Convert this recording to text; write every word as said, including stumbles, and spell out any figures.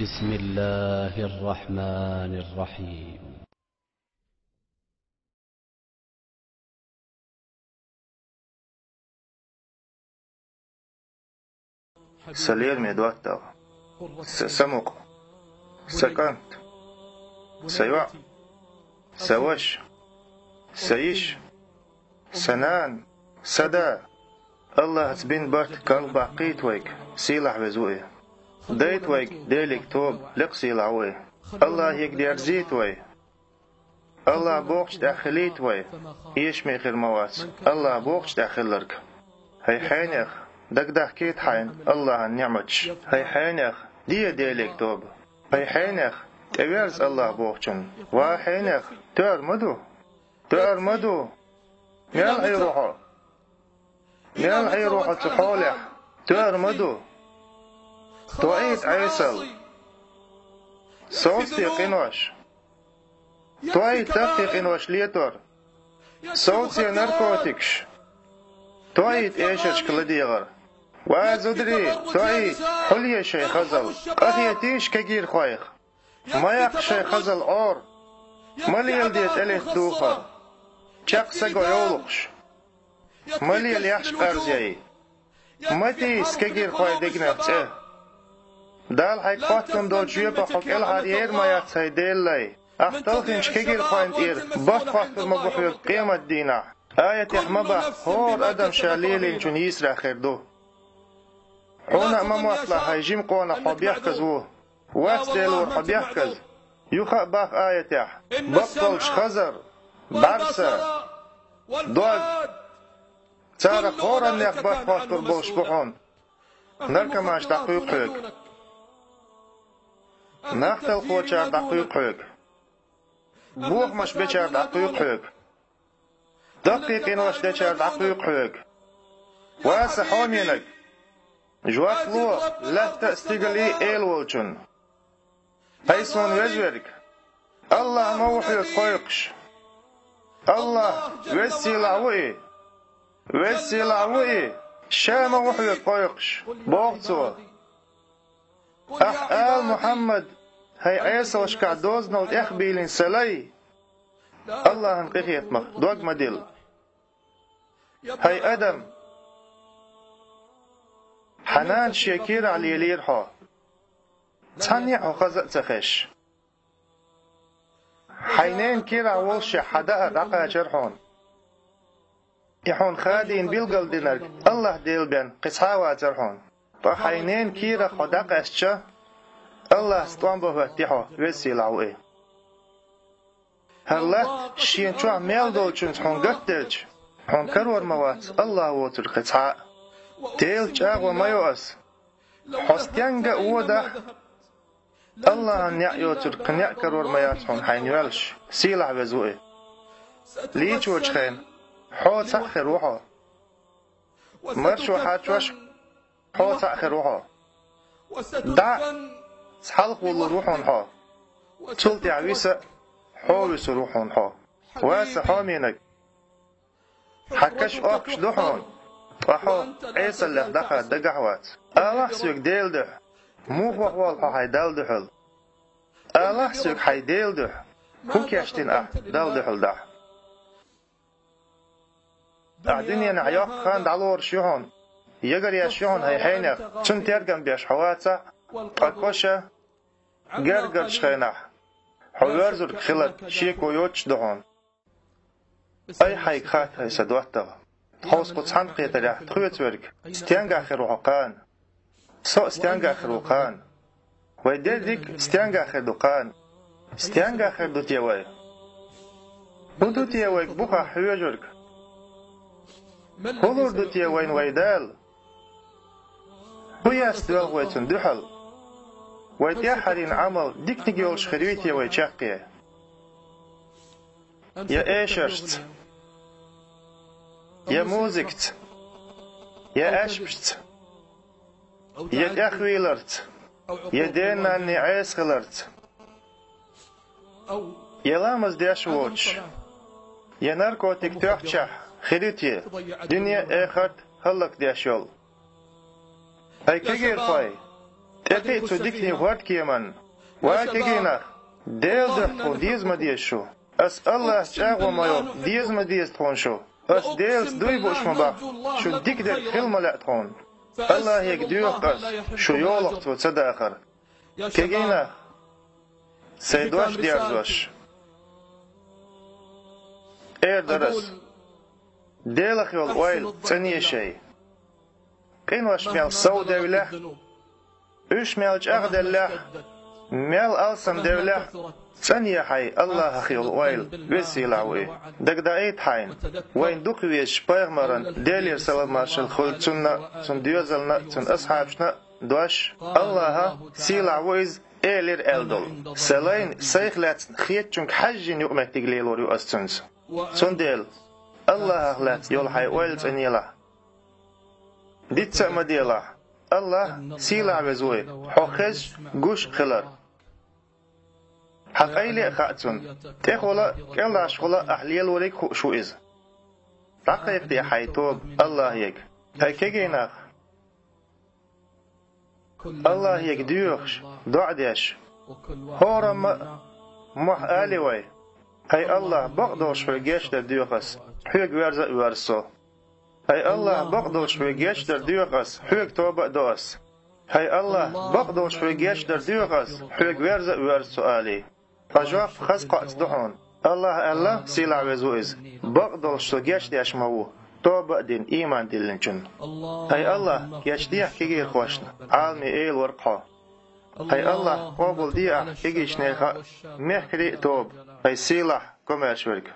بسم الله الرحمن الرحيم. Са лераме доттагӀа, са самукъа, са кӀант, са йоӀ, са ваша, са йиша, са нана, са да. АллахӀаца бина барт кхалхбаккхийта вайга, сийлахь веза ву И. Дайта вайга Деле тоба, лекха сийлахь ву И. АллахӀе дерзийта вай. АллахӀ бохучу тӀехь хилийта вай, эшаме хир ма вац АллахӀ бохучу тӀехь хилларг. ХӀай хьенех, дагадахкийта хьайна АллахӀан ниӀматаш. ХӀай хьенех, де Деле тоба. ХӀай хьенех, тӀеверза АллахӀ бохучунна. Ва хьенех, тоьар ма ду. Тоьар ма ду. Мел Ӏийр ву хьо? Мел Ӏийр ву хьо цу хьолехь? Тоьар ма ду. Тоийта Ӏесалла. Совцаде къинош. Тоийта тахтий къинош летор. Совцаде наркотикаш. Тоийта эшаршка ладегӀар. Ва зударий, тоийта, хьулъе шайн хазалла. Къахетийша кегийрхойх. Ма яккха шайн хазалла Ӏора. Ма леладе тӀелетта духар. Чекх саго йовлакхаш. Ма лела яхьаш къарзъяй. Ма тийса кегийрхойн дегнех цӀе. Дала хьайга хоттун долчу жоьпах хьо кӀелхьаръер ма яц, хӀай Делан лай. Ахь талхинчу кегийрхойн тӀера барт хоттур ма бу хьоьга къематдийнахь. Аятехь ма боху хӀора адам ша лелийначун йийсарехь хир ду. Хьуна а ма мотталахь, хӀай жима къонах, хьо бехказа ву. Вац Делора хьо бехказа. Юха а боху аятехь: баккъалчу хазар, бӀаьрса, дог, царах хӀораннех барт хоттур болуш бу хьуна. Наркоманаш дӀакхуьйкху хьоьга. Нах талхочара дӀакхуьйкху хьоьга. Бохамаш бечара дӀакхуьйкху хьоьга. Даккхий къинош дечара дӀакхуьйкху хьоьга. Ва сан хьоменаг, жоп ло лаьтта а, стигале а Эла волчунна. ХӀай суна везверг, АллахӀ ма ву хьоьга кхойкхуш. АллахӀ, Веза-Сийлахь ву И. Веза-Сийлахь ву И, Ша ма ву хьоьга кхойкхуш, боху Цо. Ахь ала, Мухьаммад, хӀай Ӏесалшкахь дозанал тӀехбийлина сан лай, АллахӀан къинхетамах дог ма дилла. ХӀай адам, хьан нанас шен кийрахь лелийра хьо. Цхьанне а хьо хаза а ца хезаш. Хьайн ненан кийрахь воллушехь хьан даар дӀакхачара хьуна. И хьуна хадийна билгалдинарг АллахӀ Дела бен кхин цхьа а вацара хьуна. Ткъа хьайн ненан кийрах хьо дӀакъаьстча, АллахӀца тӀом бан хӀоьттий хьо, Веза-Сийлахь ву И. ХӀара латта шена чохь мел долчуьнца хьуна гатделча, хьуна карор ма вац АллахӀ воцург кхин цхьа а. Делан чӀагӀо ма йо ас. Хьо стенга а водахь, АллахӀан неӀ йоцург кхин неӀ карор ма яц хьуна хьайна йоьллуш, сийлахь веза ву И. Лийчочу хенахь хьо цхьаъ хир ву хьо. Маршо хьарчош хьо цхьаъ хир ву хьо. ДӀа а цхьалха вуллур ву хьуна хьо. Цул тӀаьхьа виса а хьо вуьсур ву хьуна хьо. Ва сан хьоменаг, хьан каш охкуш ду хьуна, ткъа хьо Ӏесаллех дӀахада дагахь а вац. Алахь соьга Делан дуьхьа, муха ваха воллу хьо хьайн Далла дуьхьал? Алахь соьга хьайн Делан дуьхьа, хӀун кечдина ахь Далла дуьхьал дахь? Ахь дуьненахь йоккха хан дӀалоруш ю хьуна, ягар еш ю хьуна хьайн хьенех, цунна тергам беш хьо вацахь а, ткъа коша гергарчу хенахь хьо воьрзург хиларг шеко йоцуш ду хьуна. Ай хьайга хатта, хӀай сан доттагӀа, тховса кху цхьана кхетарехь тхоьца верг стенгахь хир ву хьо кхана? Со а стенгахь хир ву кхана. Вай дерриг а стенгахь хир ду кхана. Стенгахь хир ду те вай? ХӀун ду те вайга бухахь хьоьжург? ХӀун лур ду те вайна вай Дала? ХӀун яц доьлху вай цунна дуьхьал? Вай тӀаьххьарийн Ӏамал диканиг йолуш хир юй те вай чаккхе? Я эшаршца, я музыкаца, я аьшпашца, я тӀехвийларца, я ден-нанне Ӏеса хиларца, я ламаз деш воцуш, я наркотик тоьхчахь хир ю те дуьне а, эхарт а хӀаллакдеш йолу? Ай кегийрхой, тӀекхиъ цу диканийн хӀордкеманна: «Ва кегий нах, Делан дуьхьа тхуна деза ма деза шу. Ас АллахӀаца чӀагӀо ма йо, деза ма деза тхуна шу. Ас Делаца дуй бууш ма боху, шун дика дерг хила ма лаьа тхуна. АллахӀе доьху ас, шу йолах цо ца дахар». Кегий нах, сайн дош дерзош, эр дара ас: Делах йолу ойла цӀанъе шайн. Къинош мел совдевллехь, уьш мел чӀагӀделлехь, мел алсам девллехь, цӀанъе хьайн АллахӀах йолу ойла, веза сийлахь ву и. Дагадаийта хьайна вайна дукха везачу пайхамаран, Делера салам-маршалла хуьлда цунна, цуьнан доьзална, цуьнан асхьабашна дош: «АллахӀ сийлахь ву иза, элира», аьлла долу. Сан лайна сайх лаьцна хетачуьнга хьаьжжина юкъаметтиг лелор ю ас цуьнца. Цундела АллахӀах лаьцна йолу хьайн ойла цӀанъелахь. Дицца а ма делахь, АллахӀ сийлахь веза ву и, хьо хезаш, гуш а хилар. Хьан къайле а хаьа цунна, тӀехула а, кӀелдӀашхула а ахь лелориг а хууш ву иза. ДӀакхайкхаде хьайн тоба АллахӀе. ХӀай кегий нах, АллахӀе доьхуш, доӀа деш, хӀорамма а мохь алий вай: «ХӀай АллахӀ, бакъдолуш хьоьга гечдар доьху ас, хьоьга верза а воьрзу со. ХӀай АллахӀ, бакъдолуш хьоьга гечдар доьху ас, хьоьга тоба а до ас. ХӀай АллахӀ, бакъдолуш хьоьга гечдар доьху ас, хьоьга верза а воьрзу со», — алий. Ткъа жоп хаза кхоаца ду хьуна. АллахӀа аьлла, сийлахь веза ву иза: «Бакъдолуш со гечдеш ма ву, тоба а дина, ийман диллинчунна». ХӀай АллахӀ, гечдехьа кегийрхошна, Ӏаламийн эла вара хьо. ХӀай АллахӀ, къобалде ахь кегийчу нехан а, мехкарийн а тоба, хӀай сийлахь, комаьрша верг.